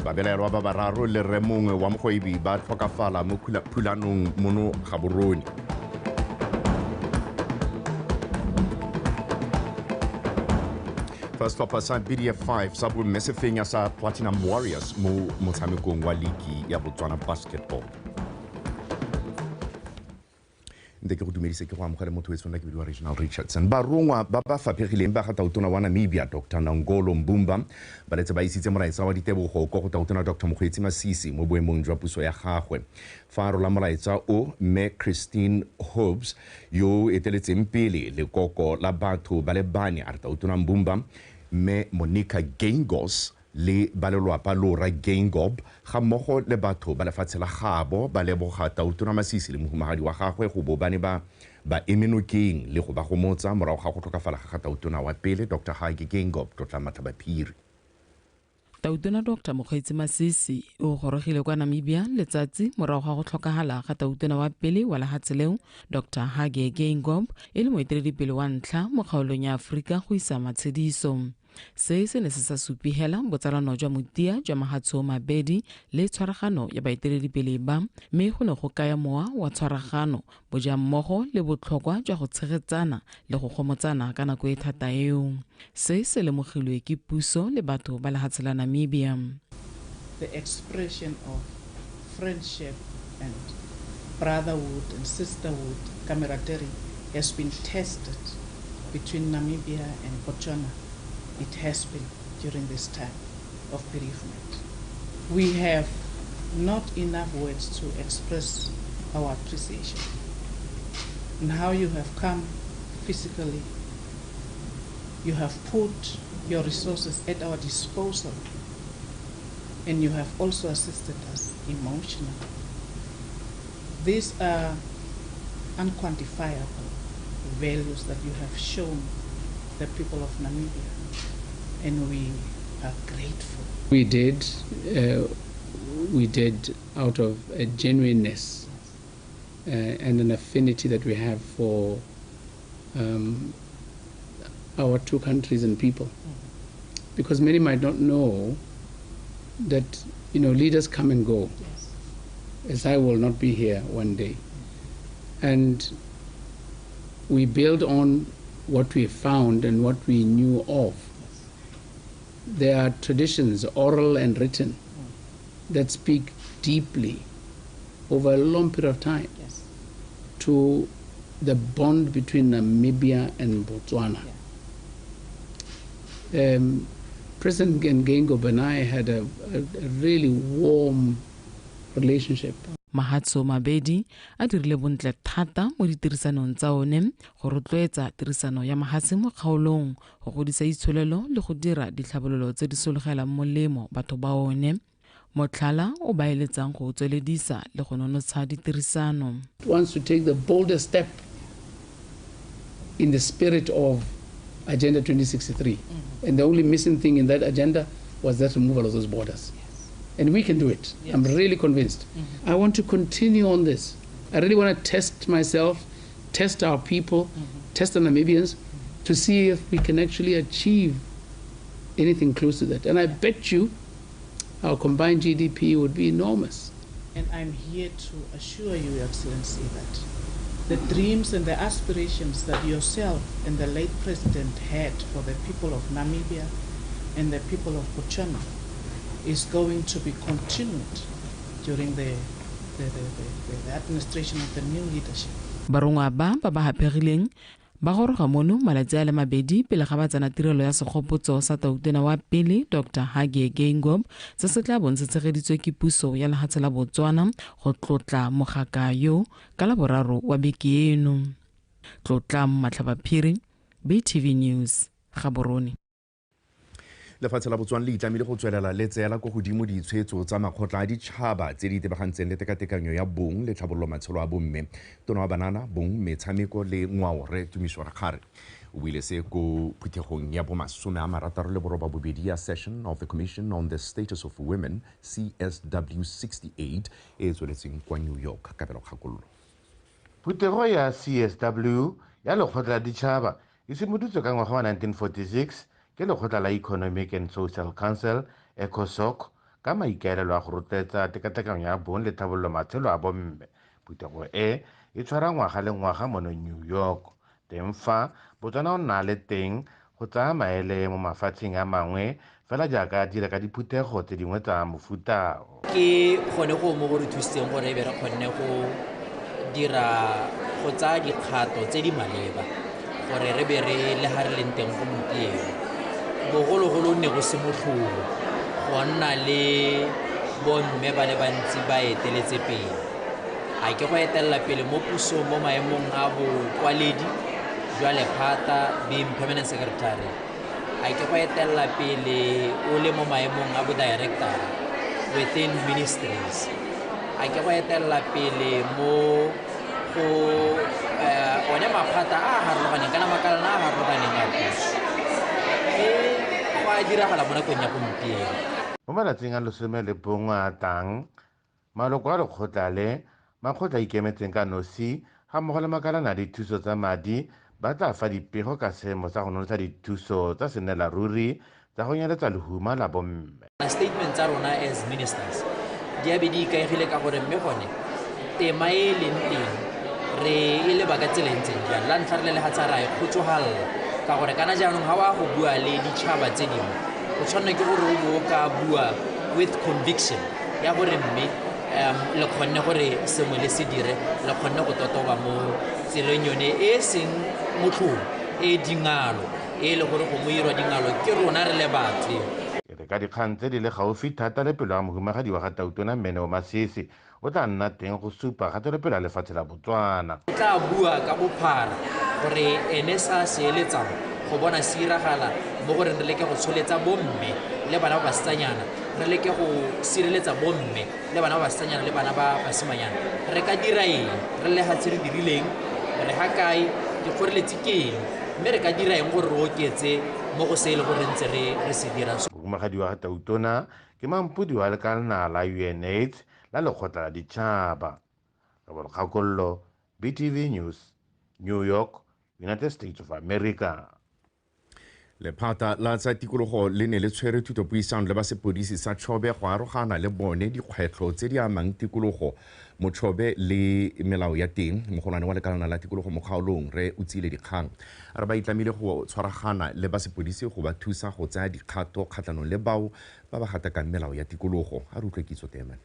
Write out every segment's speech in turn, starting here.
Babelaelwa ba bararo le rre mongwe wa mogwebi ba tlhokafala mo phulanong mono Gaborone. Fa setlhopha sa BDF 5 sa bomme se fenya sa Platinum Warriors mo motshamekong wa liki ya Botswana Basketball. Nte ke go dumedise, ke go amogele motho e tshwanela ke bidiwa Regional Richardson. Barongwa ba ba faphegileng ba ga tautona wa Namibia Dr Nangolo Mbumba ba letse ba isitse molaetsa wa ditebogo ko go tautona Dr Mokgweetsi Masisi mo boemong jwa puso ya gagwe. Fa a rola molaetsa o, mme Christine Hobbs yo o eteletseng pele lekoko la batho ba le bane a re tautona Mbumba, mme Monica Geingos le ba lelwapa loora Geingob ga mmogo le batho ba lefatshe la gaabo ba leboga tautona Masisi le mohumagadi wa gagwe go bo ba ne ba ba eme nokeng le go ba gomotsa morago ga go tlhokafala ga ga tautona wa pele Dr Hage Geingob. Tlotla Matlhabaphiri. Tautona Dr Mokgweetsi Masisi o gorogile kwa Namibia letsatsi morago ga go tlhokagala ga tautona wa pele wa lehatshe leo Dr Hage Geingob e le moeteledipele wa ntlha mo kgaolong ya Aforika go isa matshediso. Se se ne se sa supe hela botsalano jwa motia jwa mahatshe o mabedi le tshwaragano ya baeteledipele ba, mme go ne go kaya mowa wa tshwaragano, bojammogo le botlhokwa jwa go tshegetsana le go gomotsana ka nako e thata eo. Se se lemogilwe ke puso le batho ba lehatshe la Namibia. The expression of friendship and brotherhood and sisterhood camaraderie has been tested between Namibia and Botswana. It has been during this time of bereavement. We have not enough words to express our appreciation. And how you have come physically, you have put your resources at our disposal, and you have also assisted us emotionally. These are unquantifiable values that you have shown the people of Namibia, and we are grateful. We did out of a genuineness and an affinity that we have for our two countries and people. Because many might not know that leaders come and go, as I will not be here one day. And we build on what we found and what we knew of. There are traditions, oral and written, that speak deeply over a long period of time to the bond between Namibia and Botswana. President Geingob and I had a really warm relationship. Mahatshe o mabedi a dirile bontle thata mo ditirisanong tsa one go rotloetsa tirisano ya mahatshe mo kgaolong, go godisa itsholelo le go dira ditlhabololo tse di sologelang molemo batho ba one. Motlhala o ba eletsang go tsweledisa le go nonotsha ditirisano. Wants to take the bolder step in the spirit of Agenda 2063. And the only missing thing in that agenda was that removal of those borders. And we can do it. I'm really convinced. I want to continue on this. I really want to test myself, test our people, test the Namibians to see if we can actually achieve anything close to that. And I bet you our combined GDP would be enormous. And I'm here to assure you, Your Excellency, that the dreams and the aspirations that yourself and the late president had for the people of Namibia and the people of Botswana is going to be continued during the administration of the new leadership. Barongwa ba ba ba haphegileng ba goroga mono malatsi a le mabedi pele ga ba tsena tirelo ya segopotso sa tautona wa pele Dr Hage Geingob, se se tla bong se tshegeditswe ke puso ya lehatshe la Botswana go tlotla mogaka yo ka Laboraro wa beke eno. Tlotla Matlhabaphiri, BTV News, Gaborone. Lefatshe la Botswana le itlamile go tswelela le tseela ko godimo ditshwetso tsa makgotla a ditšhaba tse di itebagantseng le tekatekanyo ya bong le tlhabololo matshelo a bomme. Tona wa banana, bong, metshameko le ngwao, Rre Tumiso Rakgare, o buile se ko phuthegong ya bomasome a marataro le boroba bobedi ya Session of the Commission on the Status of Women, CSW 68, e e tsweletseng kwa New York. Kabelo Kgakololo. Phuthego ya CSW ya lekgotla la ditšhaba e simolotswe ka ngwaga wa 1946 ke lekgotla la Economic and Social Council, ECOSOC, ka maikaelelo a go rotloetsa tekatekano ya bong le tlhabololo matshelo a bomme. Phuthego e e tshwara ngwaga le ngwaga mono New York. Teng fa Botswana o nna le teng go tsaya maele mo mafatsheng a mangwe fela jaaka a dira ka diphuthego tse dingwe tsa mofuta o. Ke gone go mo go re thusitseng gore e be re kgonne go dira go tsaya dikgato tse di maleba gore re be re le ga re leng teng gompieno. Bogologolo ne go se motlhofo go nna le bomme ba le bantsi ba eteletse pele. A ke go etelela pele mo pusong mo maemong a bokwaledi jwa lephata being permanent secretary, a ke go etelela pele o le mo maemong a bo director within ministries, a ke go etelela pele mo go one maphata a a harologaneng kana makalana a a harologaneng a puso. Mme go a diragala mo nakong ya gompieno. Mo malatsing a 11 a tlang, maloko a lekgotla le makgotla a ikemetseng ka nosi ga mmogo le makalana a dithuso tsa madi ba tla fa dipego ka seemo sa go nonotsha dithuso tsa sennelaruri tsa go nyeletsa lehuma la bomme. Statement tsa rona as ministers di a be di ikaegile ka gore mme gone tema e leng teng re e leba ka tsela e ntseng jang. La ntlha re le lehatshe ra e kgotsofalla ka gore kana jaanong ga wa go bua le ditšhaba tse dingwe o tshwanela ke gore o bo o ka bua with conviction ya gore mme le kgonne gore sengwe le se dire, le kgonne go totoba mo tseleng yone e seng motlhong e dingalo e le gore go mo irwa dingalo ke rona re le batho. E re ka dikgang tse di le gaufi thata le pelo ya mohumagadi wa ga Tautona Mme Masisi o tla nna teng go supa kgatelopele ya lefatshe la Botswana. O tla bua ka bophara gore ene sa se eletsang go bona se iragala mo gore re leke go tsholetsa bomme le bana ba basetsanyana, re leke go sireletsa bomme le bana ba basetsanyana le bana ba basimanyana. Re ka dira eng re le lehatshe re dirileng, re ga kae, dikgoreletsi ke eng, mme re ka dira eng gore re oketse mo go se e le gore ntse re se dira. Mohumagadi wa ga Tautona ke mampodi wa lekalana la UNAIDS la lekgotla la ditšhaba. Kabelo Kgakololo, BTV News, New York, United States of America. Lephata la tsa tikologo le ne le tshwere thutopuisano le ba sepodisi sa Chobe go arogana le bone dikgwetlho tse di amang tikologo mo Chobe le melao ya teng. Mogolwane wa lekalana la tikologo mo kgaolong re o tsile dikgang a re ba itlamile go tshwaragana le ba sepodisi go ba thusa go tsaya dikgato kgatlhanong le bao ba ba gatakang melao ya tikologo. A re utlwe kitso temane.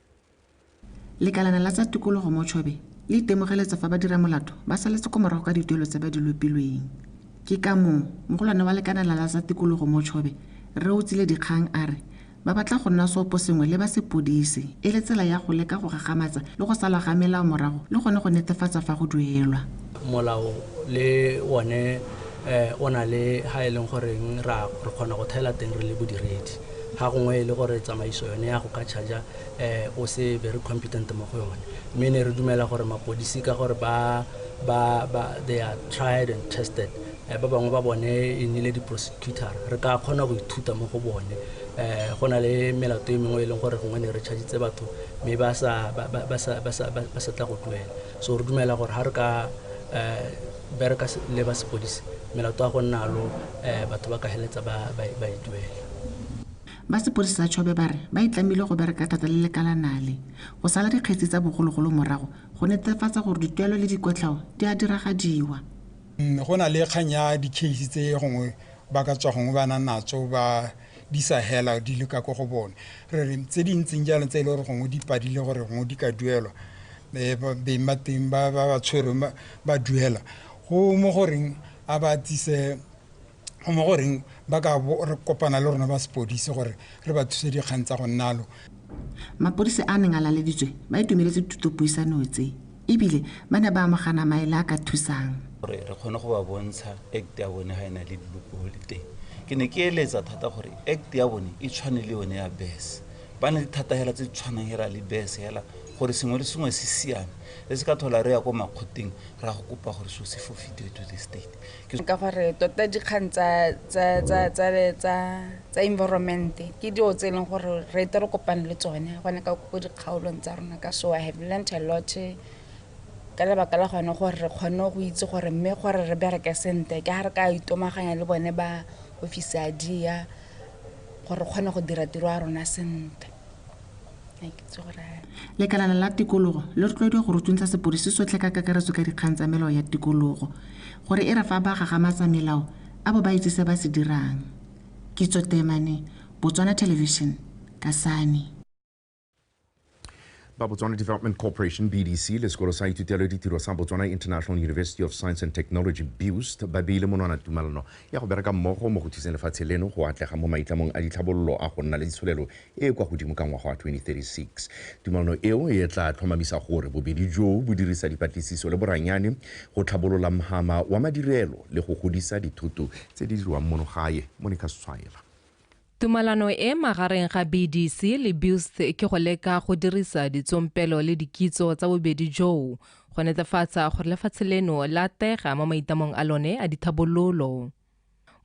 Lekalana la tsa tikologo mo Chobe le itemogeletsa fa ba dira molato ba saletse ko morago ka dituelo tse ba di lopilweng. Ke ka moo mogolwane wa lekanala la tsa tikologo mo Chobe re o tsile dikgang a re ba batla go nna seopo sengwe le ba sepodisi e le tsela ya go leka go gagamatsa le go salwa ga melao morago le gone go netefatsa fa go duelwa. Molao le one o na le ha e leng goreng re kgona go thaela teng re le bodiredi. Ga gongwe e le gore tsamaiso yone ya go ka charge o se very competent mo go yone, mme ne re dumela gore mapodisi ka gore ba they are tried and tested, ba bangwe ba bone e nnile di-prosecutor, re ka kgona go ithuta mo go bone. Go na le melato e mengwe e leng gore gongwe ne re chargitse batho mme ba sa tla go duela. So re dumela gore ga re ka bereka le ba sepodisi melato ya go nna lo batho ba ka heletsa ba e duela. Ba sepodisi sa Chobe ba re ba itlamile go bereka thata le lekalanale go sala dikgetsi tsa bogologolo morago go netefatsa gore dituelo le dikotlhao di a diragadiwa. Go na le kgang ya di-case tse gongwe ba ka tswa gongwe ba na natso ba di sa hela di le ka ko go bone. Re re tse di ntseng jalo tse e le gore gongwe di padile gore gongwe di ka duelwa, beng ba teng ba ba tshwerweng ba duela. Go mo goreng a ba tsise, go mo goreng ba ka re kopana le rona ba sepodisi gore re ba thuse dikgang tsa go nnalo. Mapodisi a neng a laleditswe ba itumeletse thutopuisano tse ebile ba ne ba amogana maele a ka thusang. Gore re kgone go ba bontsha act ya bone ga e na le dilopole teng. Ke ne ke eletsa thata gore act ya bone e tshwane le yone ya BES. Ba ne le thata hela tse di tshwanang hela le BES hela gore sengwe le sengwe se siame. Re se ka thola re ya ko makgoteng ra go kopa gore so se forfeitiwe to the state. Ka gore tota dikgang tsa environment ke dilo tse e leng gore re ete re kopane le tsone gone ka ko dikgaolong tsa rona. Ka so I have learned a lot ka lebaka la gone gore re kgone go itse gore mme gore re bereke sentle ke ga re ka itomaganya le bone ba office ya DIA gore re kgone go dira tiro ya rona sentle. Lekalana la tikologo le rotloediwa go rutuntsha sepodisi sotlhe ka kakaretso ka dikgang tsa melao ya tikologo gore e re fa ba gagamatsa melao a bo ba itse se ba se dirang. Kitso Temane, Botswana Television, Kasane. Ba Botswana Development Corporation BDC le sekolo sa ithutelo ditiro sa Botswana International University of Science and Technology BIUST ba beile monwana tumalano ya go bereka mmogo mo go thuseng lefatshe leno go atlega mo maitlamong a ditlhabololo a go nna le tsholelo e e kwa godimo ka ngwaga wa 2036. Tumalano eo e tla tlhomamisa gore bobedi joo bo dirisa dipatlisiso le boranyane go tlhabolola mhama wa madirelo le go godisa dithoto tse di diriwang mono gae. Monica Setshwaela. Tumalano e magareng ga BDC le BIUST ke go leka go dirisa ditsompelo le dikitso tsa bobedi joo go netefatsa gore lefatshe leno le atega mo maitamong a lone a dithabololo.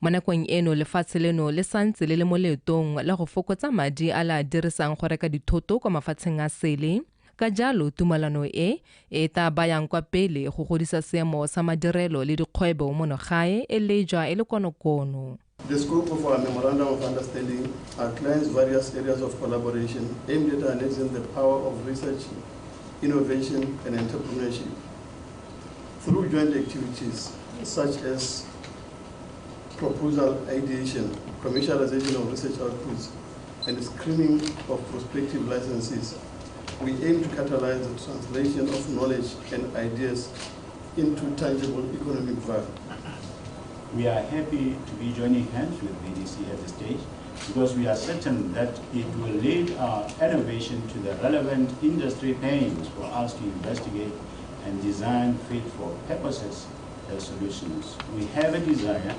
Mo nakong eno lefatshe leno le santse le le mo leetong la go fokotsa madi a le a dirisang go reka dithoto kwa mafatsheng a sele. Ka jalo tumalano e e tla bayang kwa pele go godisa seemo sa madirelo le dikgwebo mono gae e lejwa e le konokono. The scope of our Memorandum of Understanding outlines various areas of collaboration aimed at harnessing the power of research, innovation, and entrepreneurship through joint activities such as proposal ideation, commercialization of research outputs, and screening of prospective licenses. We aim to catalyze the translation of knowledge and ideas into tangible economic value. We are happy to be joining hands with BDC at this stage because we are certain that it will lead our innovation to the relevant industry pains for us to investigate and design fit for purposes solutions. We have a desire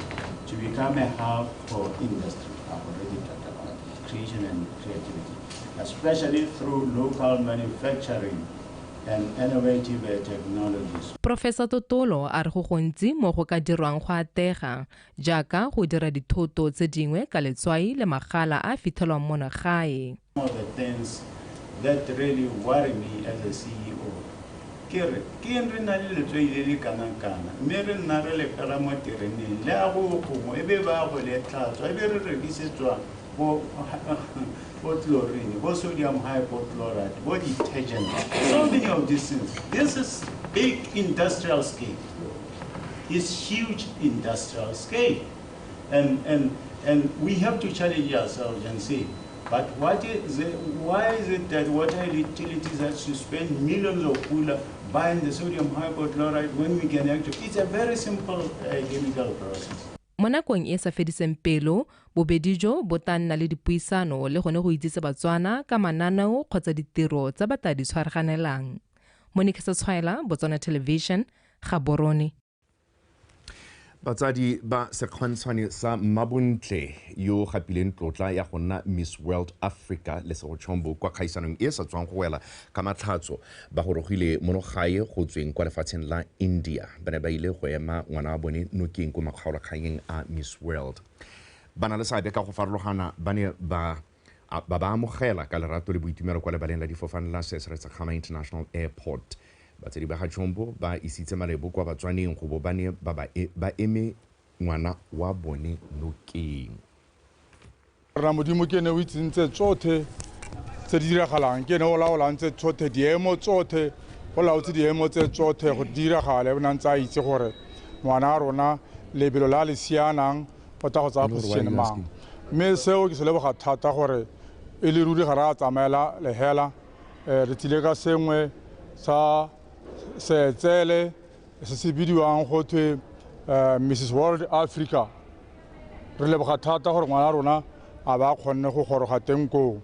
to become a hub for industry. I've already talked about it, creation and creativity, especially through local manufacturing and innovative technologies. Professor Totolo a re go gontsi mo go ka dirwang go atega jaaka go dira dithoto tse dingwe ka letswai le magala a fitlhelwang mono gae. One of the things that really worry me as a CEO ke re ke eng re na le letswai le le kana-kana mme re nna re le pela mo tereneng le a go gongwe e be ba go le tlhatswa e be re rekisetswa bo chlorine, bo sodium hypochlorite, bo detergent, so many of these things. This is big industrial scale. It's huge industrial scale. And we have to challenge ourselves and say, but what is it, why is it that water utilities have to spend millions of pula buying the sodium hypochlorite when we can actually, it's a very simple chemical process. Mo nakong e sa fediseng pelo, bobedi jo bo tla nna le dipuisano le gone go itsise Batswana ka mananeo kgotsa ditiro tsa ba tla di tshwaraganelang. Monica Setshwaela, Botswana Television, Gaborone. Batsadi ba sekgwantshwane sa Mabontle yo gapileng tlotla ya go nna Miss World Africa le Segotshombo kwa kgaisanong e sa tswang go wela ka matlhatso ba gorogile mono gae go tsweng kwa lefatsheng la India. Ba ne ba ile go ema ngwana wa bone nokeng ko makgaolakganyeng a Miss World. Ba na le seabe ka go farologana ba ne ba ba amogela ka lerato le boitumelo kwa lebaleng la difofane la Sir Seretse Khama International Airport. Batsadi ba ga Tshombo ba isitse malebo kwa Batswaneng go bo ba ne ba eme ngwana wa bone nokeng. Rra Modimo ke ene o itseng tse tsotlhe tse di diragalang, ke ene o laolang tse tsotlhe, diemo tsotlhe, o laotse diemo tse tsotlhe go diragale, o ne a ntse a itse gore ngwana wa rona lebelo la le sianang o tla go tsaya position mang. Mme seo ke se leboga thata gore e le ruri ga re a tsamaela lehela, re tsile ka sengwe sa seetsele se se bidiwang go thwe Mrs World Africa. Re leboga thata gore ngwana rona a ba kgonne go goroga teng koo.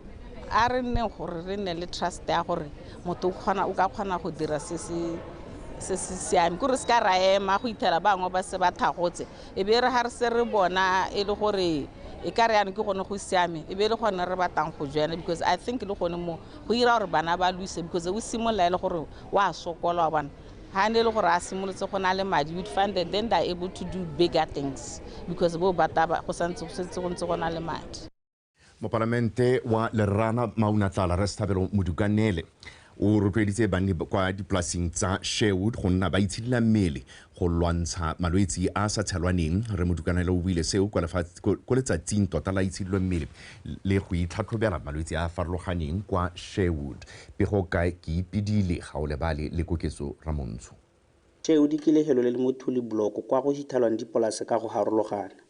A re nneng gore re nne le trust ya gore motho o ka kgona go dira se se siame, kore se ka ra ema go ithela bangwe ba se ba thagotse, e be re ga re se re bona e le gore e ka re yana ke gone go siame, e be le gone re batlang go joina, because I think le gone mo go ira gore bana ba lose, because o simolola e le gore wa sokola wa bona. Ha ne le gore a simolotse go na le madi, you'd find that then they're able to do bigger things because bo bata go santse go setse go ntse go na le madi. Mopalamente wa Lerana Maunatlala Re Sethabelo Modukanele O rotloeditse banni kwa dipolaseng tsa Sherwood go nna ba itshidila mmele go lwantsha malwetsi a sa tshelwaneng. Re Modukanele o buile seo ko letsatsing tota la itshidilo mmele le go itlhatlhobela malwetsi a a farologaneng kwa Sherwood. Pego kae ke Ipidile Gaolebale le Koketso Ramontsho. Sherwood ke lefelo le le mo Tuli Block kwa go fitlhelwang dipolase ka go harologana.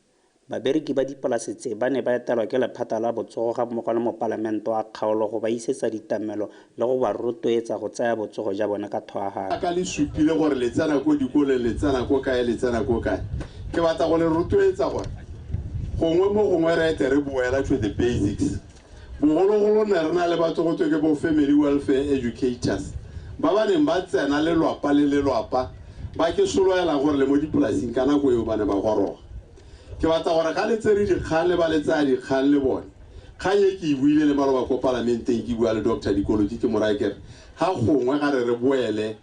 Babereki ba dipolase tse ba ne ba etelwa ke lephata la botsogo ga mmogo le mopalamente wa kgaolo go ba isetsa ditamelo le go ba rotloetsa go tsaya botsogo ja bona ka tlhoafalo. Ka le supile gore le tsena ko dikolong, le tsena ko kae, le tsena ko kae. Ke batla go le rotloetsa gore gongwe mo gongwe re ete re boela to the basics. Bogologolo ne re na le batho go twe ke bo family welfare educators ba ba neng ba tsena lelwapa le lelwapa ba ke soloela gore le mo dipolaseng ka nako eo ba ne ba goroga. Ke batla gore ga le tsere dikgang le ba le tsaya dikgang le bone. Kgang e ke e buile le maloba ko palamenteng, ke bua le Dr. Dikoloti, ke mo raya ke re ga gongwe ga re re boele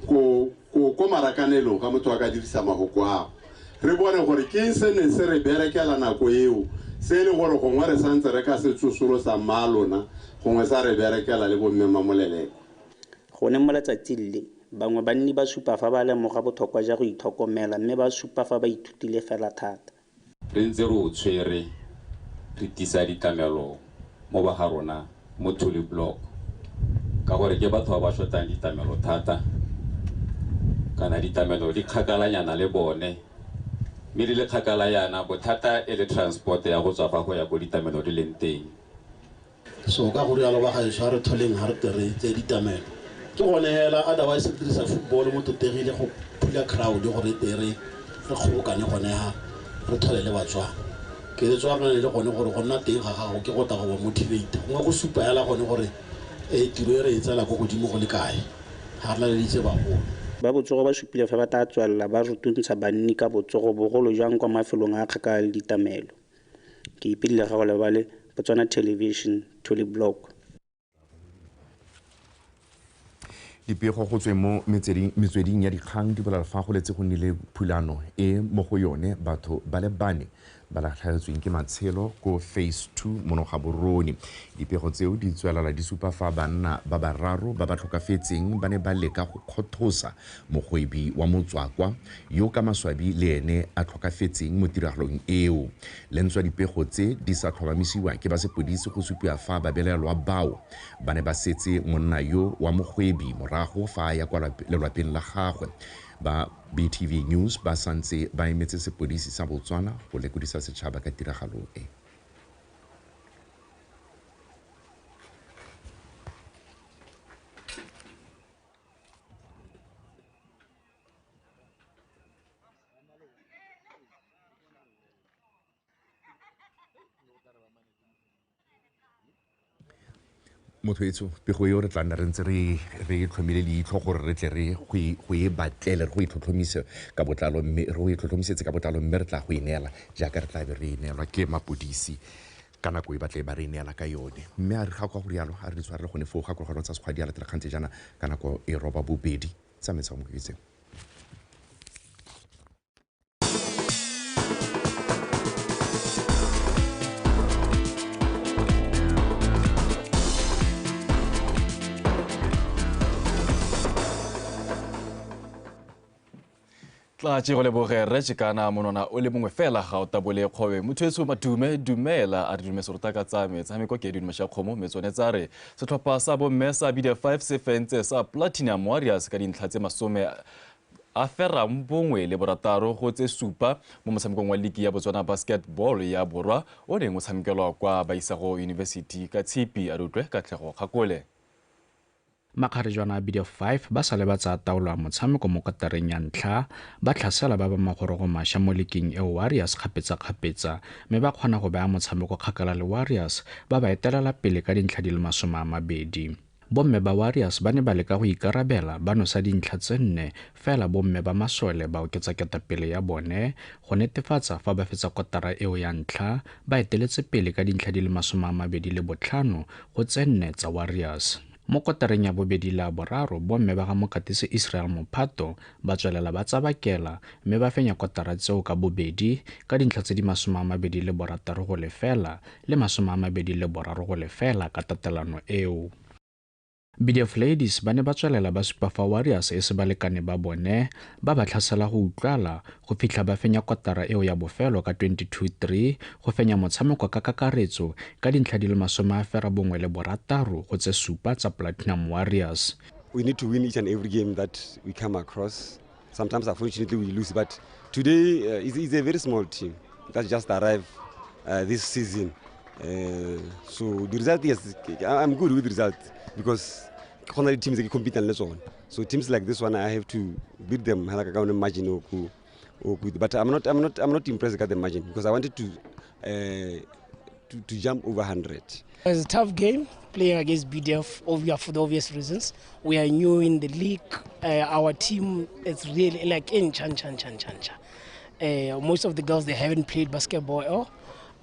ko marakanelong ga motho a ka dirisa mahoko ao, re bone gore ke eng se neng se re berekela nako eo, se e leng gore gongwe re santse re ka se tsosolosa mma lona, gongwe sa re berekela le bomme Mmamoleleko. Gone mo letsatsing le bangwe banni ba supa fa ba lemoga botlhokwa jwa go itlhokomela mme ba supa fa ba ithutile fela thata. Re ntse re o tshwere re tisa ditlamelo mo ba ga rona mo Tuli Block ka gore ke batho ba ba shotang ditlamelo thata, kana ditlamelo di kgakalanyana le bone, mme di le kgakala yana bothata e le transport ya go tswa fa go ya ko ditlamelo di leng teng. So ka gore yalo ba gaešo ga re tholeng ga re tere tse ditlamelo ke gone hela, otherwise re dirisa football mo totegile go phula crowd gore tere re kgobokane gone ha re thole le Batswana. Keletso ya rona le gone gore go nna teng ga gago ke go tla go ba motivate, gongwe go supa hela gone gore tiro e re e tsela ko godimo go le kae, ga re laleditse bagolo. Ba botsogo ba supile fa ba tla tswelela ba rutuntsha banni ka botsogo bogolo jang kwa mafelong a kgakala le ditamelo. Ke Ipidile Gaolebale, Botswana Television, Tuli Block. Dipego go tsweng mo metsweding ya dikgang di bolela fa go letse go nnile phulano e mo go yone batho ba le bane ba latlhegetsweng ke matshelo ko phase 2 mono Gaborone. Dipego tseo di tswelela di supa fa banna ba bararo ba ba tlhokafetseng ba ne ba leka go kgothosa mogwebi wa motswakwa yo ka maswabi le ene a tlhokafetseng mo tiragalong eo. Le ntswa dipego tse di sa tlhomamisiwa ke ba sepodisi go supiwa fa babelaelwa bao ba ne ba setse monna yo wa mogwebi morago fa a ya kwa lelwapeng la gagwe. Ba BTV News ba santse ba emetse sepodisi sa Botswana go lekodisa setšhaba ka tiragalo e. Motho etsho pego eo re tla nna re ntse re tlhomile leitlho gore re tle re go e batlele, re go e tlhotlhomise ka botlalo, mme re go e tlhotlhomisetse ka botlalo, mme re tla go e neela jaaka re tla be re e neelwa ke mapodisi ka nako e batle ba re neela ka yone. Mme a re ga kwa go rialo, a re di tshwarele gone foo. Gakologelwa tsa sekgwa di a latela kgantse jaana ka nako e 8:30 tsa metshameko. Tla tse go leboge re tšekana monona o le mongwe fela ga o tabole kgobe. Motho etsho Matume dumela a re dume serota ka tsa metshameko ke dume kgomo mme tsone tsa re setlhopha sa bomme sa BD 5 se fentse sa Platinum Warriors ka dintlha tse 16 go tse 7 mo motshamekong wa ligi ya Botswana Basketball ya Borwa o neng o tshamekelwa kwa Baisago University ka Tshipi. A re utlwe Katlego Kgakole. Makgarejwana a BD 5 ba sale ba tsaya taolo ya motshameko mo kotareng ya ntlha, ba tlhasela ba ba magorogo mašwa mo liking eo Warriors kgapetsa-kgapetsa, mme ba kgona go baya motshameko kgakala le Warriors ba ba etelela pele ka dintlha di le 20. Bomme ba Warriors ba ne ba leka go ikarabela ba nosa dintlha tse 4, fela bomme ba masole ba oketsa ketapele ya bone go netefatsa fa ba fetsa kotara eo ya ntlha ba eteletse pele ka dintlha di le 25 go tse 4 tsa Warriors. Mo kotareng ya bobedi la boraro, bomme ba ga mokatisi Israel Mophato ba tswelela ba tsabakela mme ba fenya kotara tseo ka bobedi ka dintlha tse di 26-0 le 23-0 ka tatelano eo. BDF Ladies ba ne ba tswelela ba supa fa Warriors e se balekane ba bone ba ba tlhasela go utlwala go fitlha ba fenya kotara eo ya bofelo ka 22-3 go fenya motshameko ka kakaretso ka dintlha di le 96 go tse 7 tsa Platinum Warriors. We need to win each and every game that we come across. Sometimes, unfortunately, we lose, but today is a very small team that just arrived this season. So the result, yes, I'm good with the result because the teams that compete and so on. So teams like this one, I have to beat them. But I'm not impressed at the margin because I wanted to jump over 100. It's a tough game playing against BDF for the obvious reasons. We are new in the league. Our team is really like in chan chan chan chan chan. Most of the girls, they haven't played basketball at all,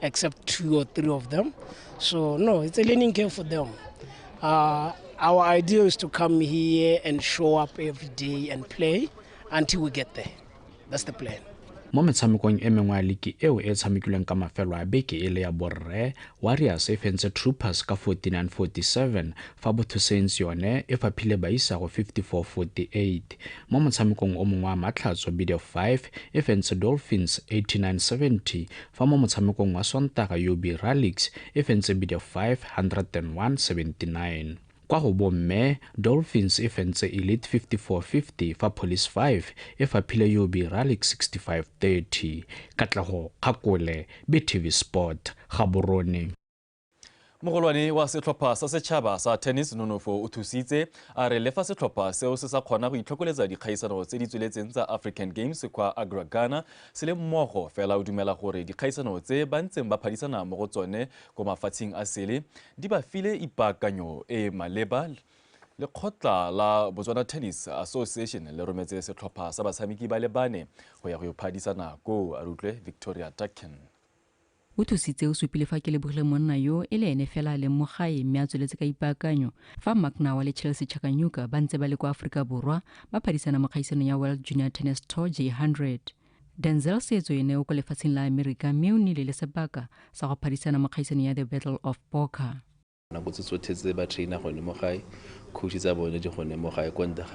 except 2 or 3 of them. So no, it's a learning curve for them. Our idea is to come here and show up every day and play until we get there. That's the plan. Mo metshamekong e mengwe ya liki eo e tshamekilweng ka mafelo a beke e le ya borre, Warriors e fentse Troopers ka 49-47 fa Botho Saints yone e faphile baisa go 54-48. Mo motshamekong o mongwe wa matlhatso, BDF 5 e fentse Dolphins 89-70 fa mo motshamekong wa Sontaga UB Ralix e fentse BDF 5 101-79. Kwa go bomme, Dolphins e fentse Elite 54-50 fa Police 5 e faphile UB Ralix 65-30. Katlego Kgakole, BTV Sport, Gaborone. Mogolwane wa setlhopha sa setšhaba sa tennis Nonofo o thusitse a re le fa setlhopha seo se sa kgona go itlhokoletsa dikgaisano tse di tsweletseng tsa African Games kwa Accra, Ghana se le mmogo fela o dumela gore dikgaisano tse ba ntseng ba phadisana mo go tsone ko mafatsheng a sele di ba file ipaakanyo e maleba. Lekgotla la Botswana Tennis Association le rometse setlhopha sa batshameki ba le bane go ya go phadisana koo. A rutlwe Victoria Dakin. O thusitse o supile fa ke lebogile monna yo e le ene fela a leng mo gae mme a tsweletse ka ipaakanyo fa Magnawa le Chelsea Chakanyuka ba ntse ba le kwa Aforika Borwa ba phadisana mo kgaisanong ya World Junior Tennis Tour J100. Denzel Setso ene o ko lefatsheng la Amerika mme o nnile le sebaka sa go phadisana mo kgaisanong ya The Battle of Poker. Nako tse tsotlhe tse ba traina gone mo gae, coach tsa bone di gone mo gae kwa ntle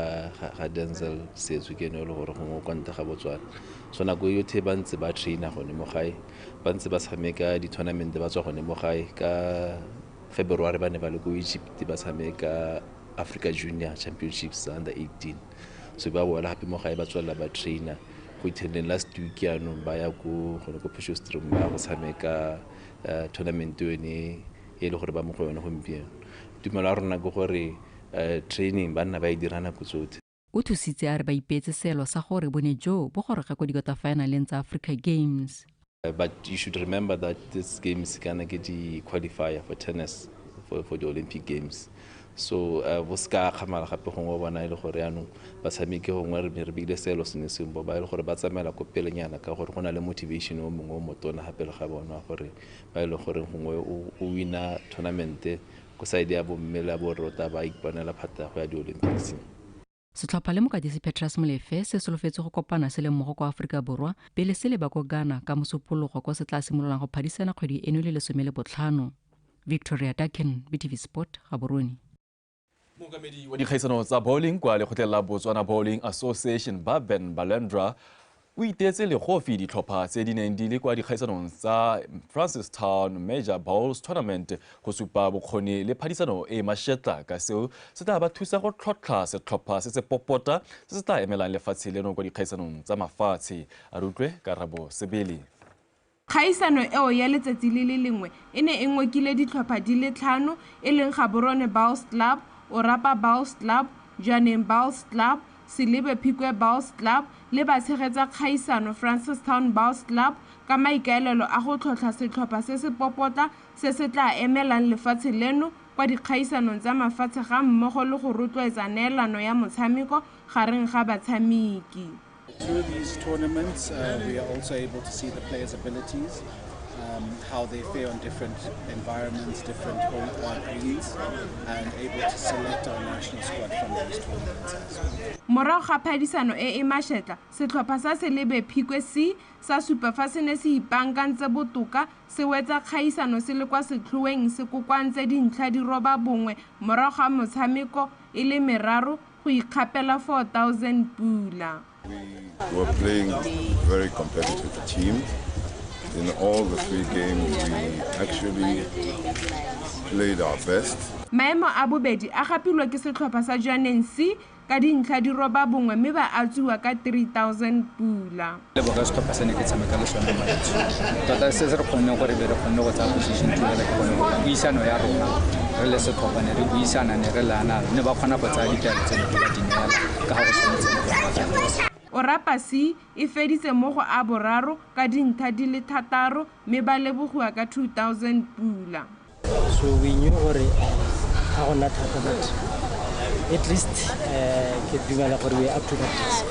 ga Denzel Setso ke ene e le gore gongwe kwa ntle ga Botswana. So nako yotlhe ba ntse ba traina gone mo gae, ba ntse ba tshameka di-tournament ba tswa gone mo gae. Ka February ba ne ba le ko Egypt ba tshameka Africa Junior Championships under 18. So ba boela gape mo gae ba tswelela ba traina. Go itheleng last week jaanong ba ya ko gone ko Potchefstroom ba go tshameka tournament yone e le gore ba mo go yone gompieno. Tumelo ya rona ke gore training ba nna ba e dira nako tsotlhe. O thusitse a re ba ipeetse seelo sa gore bone jo bo goroge ko dikota-finaleng tsa Africa Games. But you should remember that this game is gonna get the qualifier for tennis for the Olympic Games. So bo ska kgamala gape gongwe bona e le gore yaanong batshameki gongwe re beile seelo sengwe sengwe ba e le gore ba tsamaela ko pelenyana ka gore go na le motivation o mongwe o motona gape le ga bona gore ba e le gore gongwe o wina tournament ko side ya bomme le ya borre o tla ba iponela phata go ya di-Olympics. Setlhopha le mokatisi Petrus Molefe se solofetse go kopana se le mmogo kwa Aforika Borwa pele se leba ko Ghana ka Mosupologo ko se tla simololang go phadisana kgwedi eno le 15. Victoria Dakin, BTV Sport, Gaborone. Mookamedi wa dikgaisano tsa bowling kwa lekgotleng la Botswana Bowling Association Baben Balendra o iteetse legofi ditlhopha tse di neng di le kwa dikgaisanong tsa Francistown Major Bowls Tournament go supa bokgoni le phadisano e mashetla ka seo se tla ba thusa go tlhotlha setlhopha se se popota se se tla emelang lefatshe leno kwa dikgaisanong tsa mafatshe. A re utlwe Karabo Sebele. Kgaisano eo ya letsatsi le le lengwe e ne e ngokile ditlhopha di le 5 e leng Gaborone Bowls Club, Orapa Bowls Club, Jwaneng Bowls Club, Selibe Phikwe Bowls Club le batshegetsa kgaisano Francistown Bowls Club ka maikaelelo a go tlhotlha setlhopha se se popotla se se tla emelang lefatshe leno kwa dikgaisanong tsa mafatshe ga mmogo le go rotloetsa neelano ya motshameko gareng ga batshameki. Through these tournaments, we are also able to see the players' abilities. How they fare on different environments, different home greens, and able to select our national squad from those tournaments as well. Morago ga phadisano e e mašetla, setlhopha sa Selebi Phikwe C sa supa fa se ne se ipaakantse botoka, se wetsa kgaisano se le kwa setlhoeng se kokoantse dintlha di 9 morago ga motshameko e le meraro go ikgapela 4000 pula. We were playing very competitive team. In all the three games, we actually played our best. Maemo a bobedi a gapilwe ke setlhopha sa Jwaneng C ka dintlha di 9 mme ba atsiwa ka 3000 pula. Leboga setlhopha se ne ke tshameka le sone maitsho. Tota se se re kgonneng gore be re kgonne go tsaya position 2 le ke bone gore puisano ya rona re le setlhopha ne re buisana ne re laana ne ba kgona go tsaya ditaelo tse ne ke ba di neela ka ga go tshwanetse go ba. Orapa C e feditse mo go a boraro ka dintlha di le 6 mme ba lebogiwa ka 2000 pula. So we knew gore ga go nna thata, but at least ke dumela gore we are up to that task.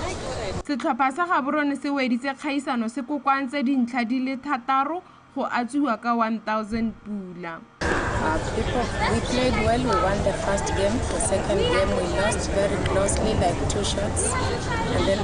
Setlhopha sa Gaborone se weditse kgaisano se kokoantse dintlha di le 6 go atsiwa ka 1000 pula. We played well, we won the first game. The second game we lost very closely, like 2 shots. And then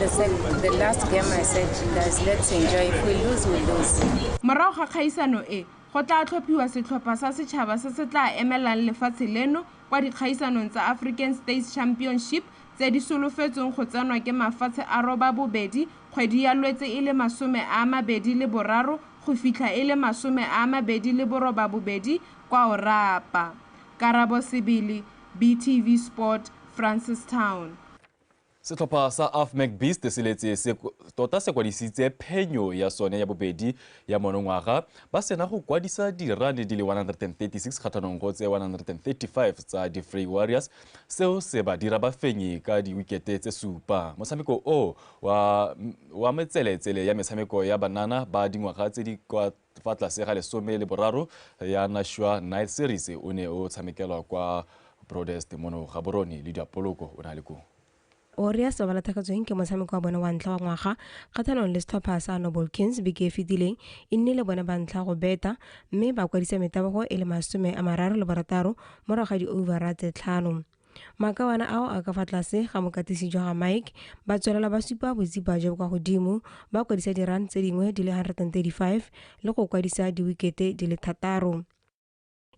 the last game I said, guys, let's enjoy. If we lose, we lose. Morago ga kgaisano e, go tla tlhophiwa setlhopha sa setšhaba se se tla emelang lefatshe leno kwa dikgaisanong tsa African States Championship tse di solofetsweng go tsenwa ke mafatshe a 8 kgwedi ya Lwetse e le 23 go fitlha e le 28 kwa Orapa. Karabo Sebele, BTV Sport, Francistown. Setlhopha sa Afmec Beast se letse tota se kwadisitse phenyo ya sone ya bobedi ya monongwaga ba sena go kwadisa dirane di le 136 kgatlhanong go tse 135 tsa di Free Warriors, seo se ba dira bafenyi ka diwikete tse 7. Motshameko o wa metseletsele ya metshameko ya banana ba dingwaga tse di kwa fa tlase ga 13 ya Nashua Night Series o ne o tshamekelwa kwa Broadest mono Gaborone le Diapoloko o na le ko. Warriors ba latlhegetsweng ke motshameko wa bone wa ntlha wa ngwaga kgatlhanong le setlhopha sa Noble Kings beke e fetileng e nnile bone ba ntlha go beta mme ba kwadisa metabogo e le 36 morago ga di-overa tse 5. Makawana ao a ka fa tlase ga mokatisi jwa ga Mike ba tswelela ba supa botsipa jo bo kwa godimo ba kwadisa di-run tse dingwe di le 135 le go kwadisa diwikete di le 6.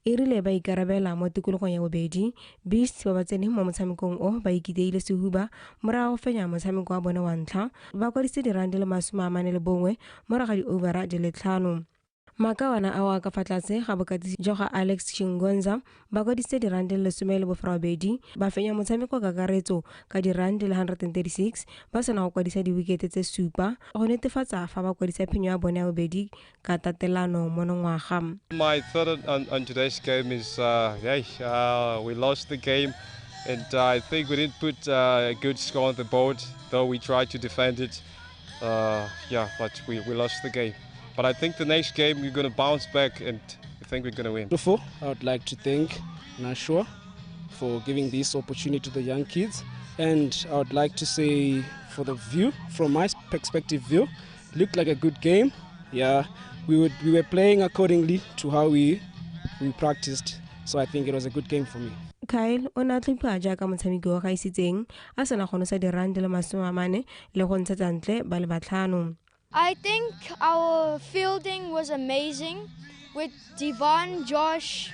E rile ba ikarabela mo tikologong ya bobedi, Beasts ba ba tseneng mo motshamekong o ba ikiteile sehuba morago fenya motshameko wa bone wa ntlha ba kwadisitse di-run di le 41 morago ga di-overa di le 5. Makawana ao a ka fa tlase ga bokatisi jwa ga Alex Chingonza ba kwadisitse di-run di le 18 ba fenya motshameko kakaretso ka di-run di le 136 ba sena go kwadisa diwikete tse 7 go netefatsa fa ba kwadisa phenyo ya bone ya bobedi ka tatelano monongwaga. My thought on today's game is we lost the game, and I think we didn't put a good score on the board, though we tried to defend it. But we lost the game. But I think the next game we're going to bounce back, and I think we're going to win. Before, I would like to thank Nashua for giving this opportunity to the young kids. And I would like to say, for the view, from my perspective view, looked like a good game. Yeah, we were playing accordingly to how we practiced. So I think it was a good game for me. Kyle o ne a tlhophiwa jaaka motshameki wa gaisitseng a sena go nosa di-run di le 40 le go ntshetsa ntle ba le 5. I think our fielding was amazing with Devon, Josh,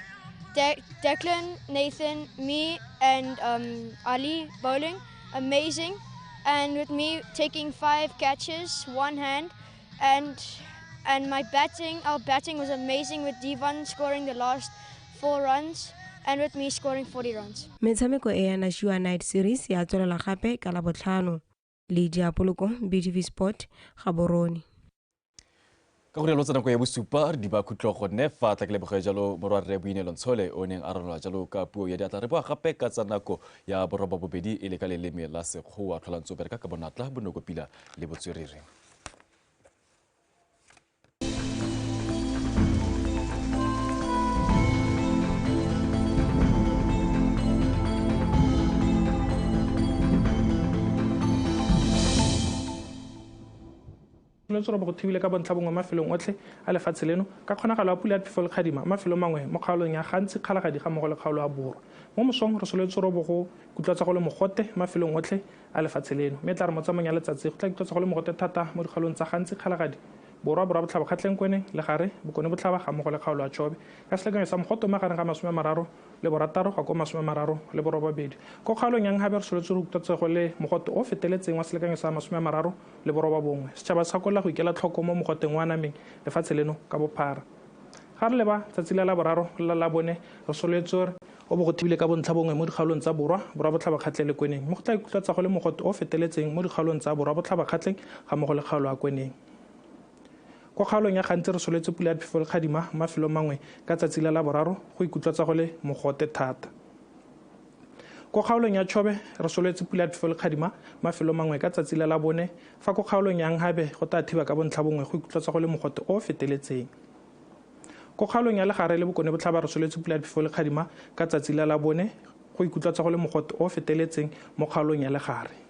Declan, Nathan, me and Ali bowling. Amazing. And with me taking 5 catches, 1 hand, and my batting, our batting was amazing with Devon scoring the last 4 runs and with me scoring 40 runs. Metshameko e ya Nashua Night Series ya tswelela gape ka Labotlhano. Le Diapoloko, BTV Sport, Gaborone. Ka gore lo tsena nako ya bosupa re di ba khutlo gone fa tla ke leboge jalo morwa rre Boinelo Ntshole o neng a ranola jalo ka puo ya diatla. Re boa gape ka tsa nako ya 8:30 e le ka leleme la Sekgowa. Tlholantso bereka ka bonatla bonokopila le botswerere. soletse robo go thibile ka bontlha bongwe mafelong otlhe a lefatshe leno ka kgonagalo ya pula ya phefo le kgadima mafelong mangwe mo kgaolong ya Gantsi, Kgalagadi ga mmogo le kgaolo ya Borwa. Mo mosong re soletse robo go kutlwatsa go le mogote mafelong otlhe a lefatshe leno, mme tla re mo tsamaong ya letsatsi go tla ikutlwatsa go le mogote thata mo dikgaolong tsa Gantsi, Kgalagadi, Borwa, Borwa Botlhaba, Kgatleng, Kweneng, Legare, Bokone Botlhaba ga mmogo le kgaolo ya Chobe ka selekanyo sa mogote mo magareng ga 36 go ya ko 38. Ko kgaolong ya Nhabe re soletse go utlwatsa go le mogote o feteletseng wa selekanyo sa 39. Setšhaba se gakolola go ikela tlhoko mo mogoteng wa nameng lefatshe leno ka bophara. Ga re leba tsatsi la Laboraro le la Labone re soletse gore o bo go thibile ka bontlha bongwe mo dikgaolong tsa Borwa, Borwa Botlhaba, Kgatleng le Kweneng, mme go tla ikutlwatsa go le mogote o feteletseng mo dikgaolong tsa Borwa Botlhaba, Kgatleng ga mmogo le kgaolo ya Kweneng. Ko kgaolong ya Gantsi re soletse pula ya phefo le kgadima mafelong mangwe ka tsatsi la Laboraro go ikutlwatsa go le mogote thata. Ko kgaolong ya Chobe re soletse pula ya phefo le kgadima mafelong mangwe ka tsatsi la Labone, fa ko kgaolong ya Nhabe go tla thiba ka bontlha bongwe go ikutlwatsa go le mogote o feteletseng. Ko kgaolong ya Legare le Bokone Botlhaba re soletse pula ya phefo le kgadima ka tsatsi la Labone go ikutlwatsa go le mogote o feteletseng mo kgaolong ya Legare.